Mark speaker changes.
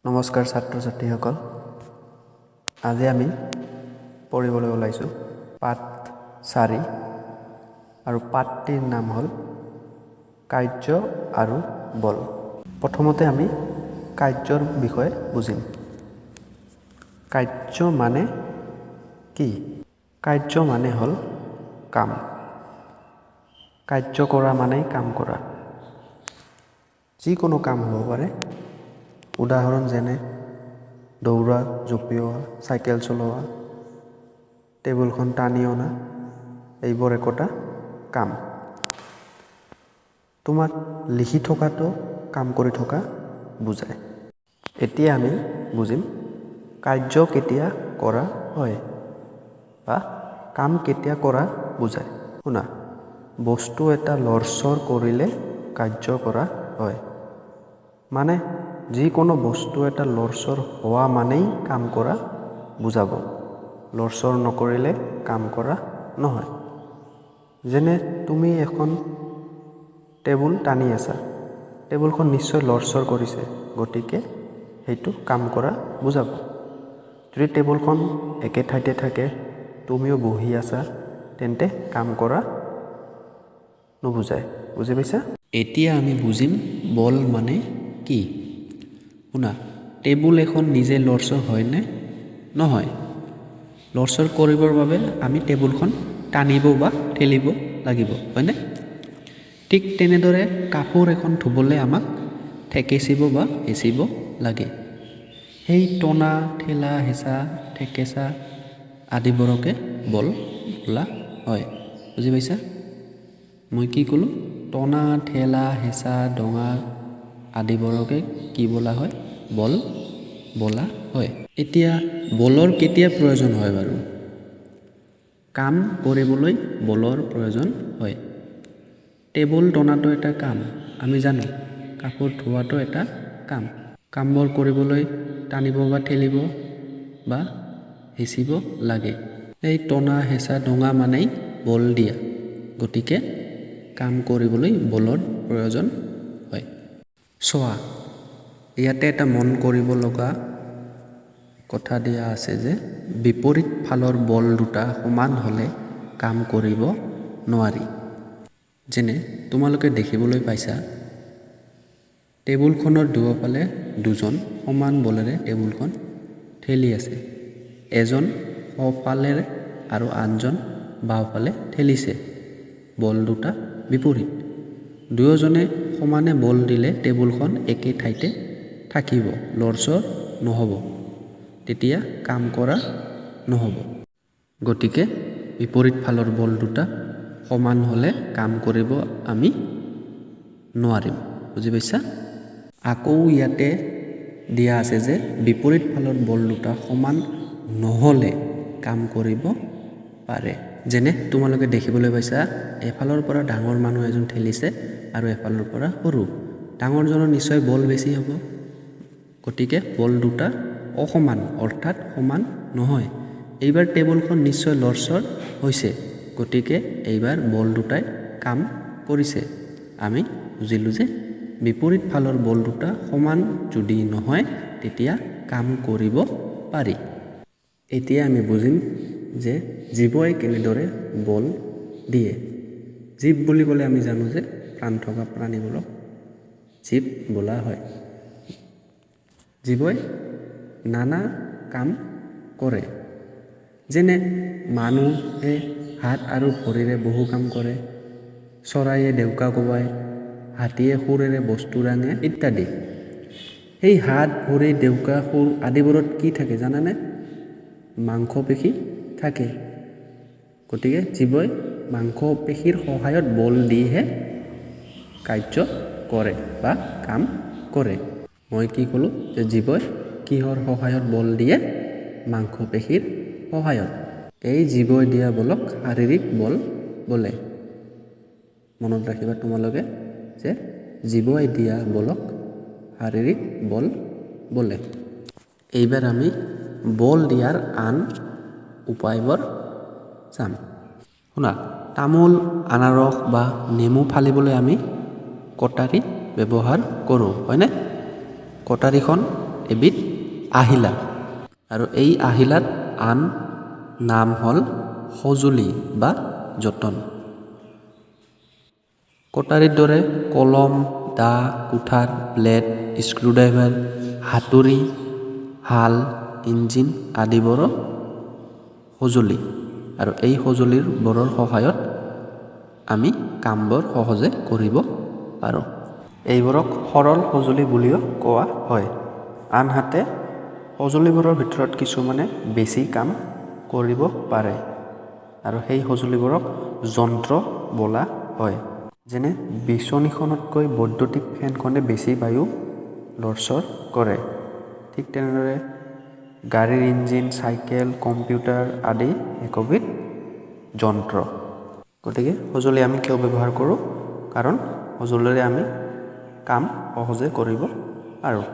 Speaker 1: নমস্কাৰ ছাত্ৰ ছাত্ৰীসকল, আজি আমি পঢ়িবলৈ ওলাইছোঁ পাঠ 4 আৰু পাঠটিৰ নাম হ'ল কাৰ্য আৰু বল। প্ৰথমতে আমি কাৰ্যৰ বিষয়ে বুজিম। কাৰ্য মানে কি? কাৰ্য মানে হ'ল কাম। কাৰ্য কৰা মানেই কাম কৰা। যিকোনো কাম হ'ব পাৰে। উদাহৰণ যেনে দৌৰা, জঁপিওৱা, চাইকেল চলোৱা, টেবুলখন টানি অনা, এইবোৰ একোটা কাম। তোমাক লিখি থকাটো কাম কৰি থকা বুজায়। এতিয়া আমি বুজিম কাৰ্য কেতিয়া কৰা হয় বা কাম কেতিয়া কৰা বুজায়। শুনা, বস্তু এটা লৰচৰ কৰিলে কাৰ্য কৰা হয়। মানে যিকোনো বস্তু এটা লৰচৰ হোৱা মানেই কাম কৰা বুজাব। লৰচৰ নকৰিলে কাম কৰা নহয়। যেনে তুমি এখন টেবুল টানি আছা, টেবুলখন নিশ্চয় লৰচৰ কৰিছে, গতিকে সেইটো কাম কৰা বুজাব। যদি টেবুলখন একে ঠাইতে থাকে, তুমিও বহি আছা, তেন্তে কাম কৰা নুবুজায়। বুজি পাইছা? এতিয়া আমি বুজিম বল মানে কি। শুনা, টেবুল এখন নিজে লৰচৰ হয়নে? নহয়। লৰচৰ কৰিবৰ বাবে আমি টেবুলখন টানিব বা ঠেলিব লাগিব, হয়নে? ঠিক তেনেদৰে কাপোৰ এখন ধুবলৈ আমাক ঠেকেচিব বা হেঁচিব লাগে। সেই টনা, ঠেলা, হেঁচা, ঠেকেচা আদিবোৰকে বল বোলা হয়। বুজি পাইছা মই কি ক'লোঁ? টনা, ঠেলা, হেঁচা, দঙা আদিবোৰকে কি বোলা হয়? বল বোলা হয়। এতিয়া বলৰ কেতিয়া প্ৰয়োজন হয় বাৰু? কাম কৰিবলৈ বলৰ প্ৰয়োজন হয়। টেবুল টনাটো এটা কাম, আমি জানো। কাপোৰ ধোৱাটো এটা কাম। কামবোৰ কৰিবলৈ টানিব বা ঠেলিব বা হেঁচিব লাগে। এই টনা, হেঁচা, দঙা মানেই বল দিয়া। গতিকে কাম কৰিবলৈ বলৰ প্ৰয়োজন হয়। চোৱা, ইয়াতে এটা মন কৰিব লগা কথা দিয়া আছে যে বিপৰীত ফালৰ বল দুটা সমান হ'লে কাম কৰিব নোৱাৰি। যেনে তোমালোকে দেখিবলৈ পাইছা, টেবুলখনৰ দুয়োফালে দুজন সমান বলেৰে টেবুলখন ঠেলি আছে। এজন সোঁফালেৰে আৰু আনজন বাওঁফালে ঠেলিছে। বল দুটা বিপৰীত। দুয়োজনে সমানে বল দিলে টেবুলখন একে ঠাইতে থাকিব, লৰচৰ নহ'ব। তেতিয়া কাম কৰা নহ'ব। গতিকে বিপৰীত ফালৰ বল দুটা সমান হ'লে কাম কৰিব আমি নোৱাৰিম। বুজি পাইছা? আকৌ ইয়াতে দিয়া আছে যে বিপৰীত ফালৰ বল দুটা সমান নহ'লে কাম কৰিব পাৰে। যেনে তোমালোকে দেখিবলৈ পাইছা, এফালৰ পৰা ডাঙৰ মানুহ এজন ঠেলিছে আৰু এফালৰ পৰা সৰু। ডাঙৰজনৰ নিশ্চয় বল বেছি হ'ব। গতিকে বল দুটা অসমান, অৰ্থাৎ সমান নহয়। এইবাৰ টেবুলখন নিশ্চয় লৰচৰ হৈছে। গতিকে এইবাৰ বল দুটাই কাম কৰিছে। আমি বুজিলোঁ যে বিপৰীত ফালৰ বল দুটা সমান যদি নহয়, তেতিয়া কাম কৰিব পাৰি। এতিয়া আমি বুজিম যে জীৱই কেনেদৰে বল দিয়ে। জীৱ বুলি ক'লে আমি জানো যে প্ৰাণ থকা প্ৰাণীবোৰক জীৱ বোলা হয়। জীৱই নানা কাম কৰে। যেনে মানুহে হাত আৰু ভৰিৰে বহু কাম কৰে, চৰাইয়ে ডেউকা কোবায়, হাতীয়ে শুঁৰেৰে বস্তু দাঙে ইত্যাদি। সেই হাত, ভৰি, ডেউকা, শুঁৰ আদিবোৰত কি থাকে জানানে? মাংসপেশী থাকে। গতিকে জীৱই মাংসপেশীৰ সহায়ত বল দিহে কাৰ্য কৰে বা কাম কৰে। মই কি ক'লোঁ যে জীৱই কিহৰ সহায়ত বল দিয়ে? মাংসপেশীৰ সহায়ত। এই জীৱই দিয়া বলক শাৰীৰিক বল বোলে। মনত ৰাখিবা তোমালোকে যে জীৱই দিয়া বলক শাৰীৰিক বল বোলে। এইবাৰ আমি বল দিয়াৰ আন উপায়বোৰ চাম। শুনা, তামোল, আনাৰস বা নেমু ফালিবলৈ আমি কটাৰী ব্যৱহাৰ কৰোঁ, হয়নে? কটাৰীখন এবিধ আহিলা, আৰু এই আহিলাৰ আন নাম হ'ল সঁজুলি বা যতন। কটাৰীৰ দৰে কলম, দা, কুঠাৰ, ব্লেড, স্ক্ৰুড্ৰাইভাৰ, হাতুৰী, হাল, ইঞ্জিন আদিবোৰো সঁজুলি, আৰু এই সঁজুলিবোৰৰ সহায়ত আমি কামবোৰ সহজে কৰিব পাৰোঁ। এইবোৰক সৰল সঁজুলি বুলিও কোৱা হয়। আনহাতে সঁজুলিবোৰৰ ভিতৰত কিছুমানে বেছি কাম কৰিব পাৰে, আৰু সেই সঁজুলিবোৰক যন্ত্ৰ বোলা হয়। যেনে বিচনীখনতকৈ বৈদ্যুতিক ফেনখনে বেছি বায়ু লৰচৰ কৰে। ঠিক তেনেদৰে গাড়ীৰ ইঞ্জিন, চাইকেল, কম্পিউটাৰ আদি একোবিধ যন্ত্ৰ। গতিকে সঁজুলি আমি কিয় ব্যৱহাৰ কৰোঁ? কাৰণ সঁজুলিৰে আমি কাম সহজে কৰিব পাৰোঁ।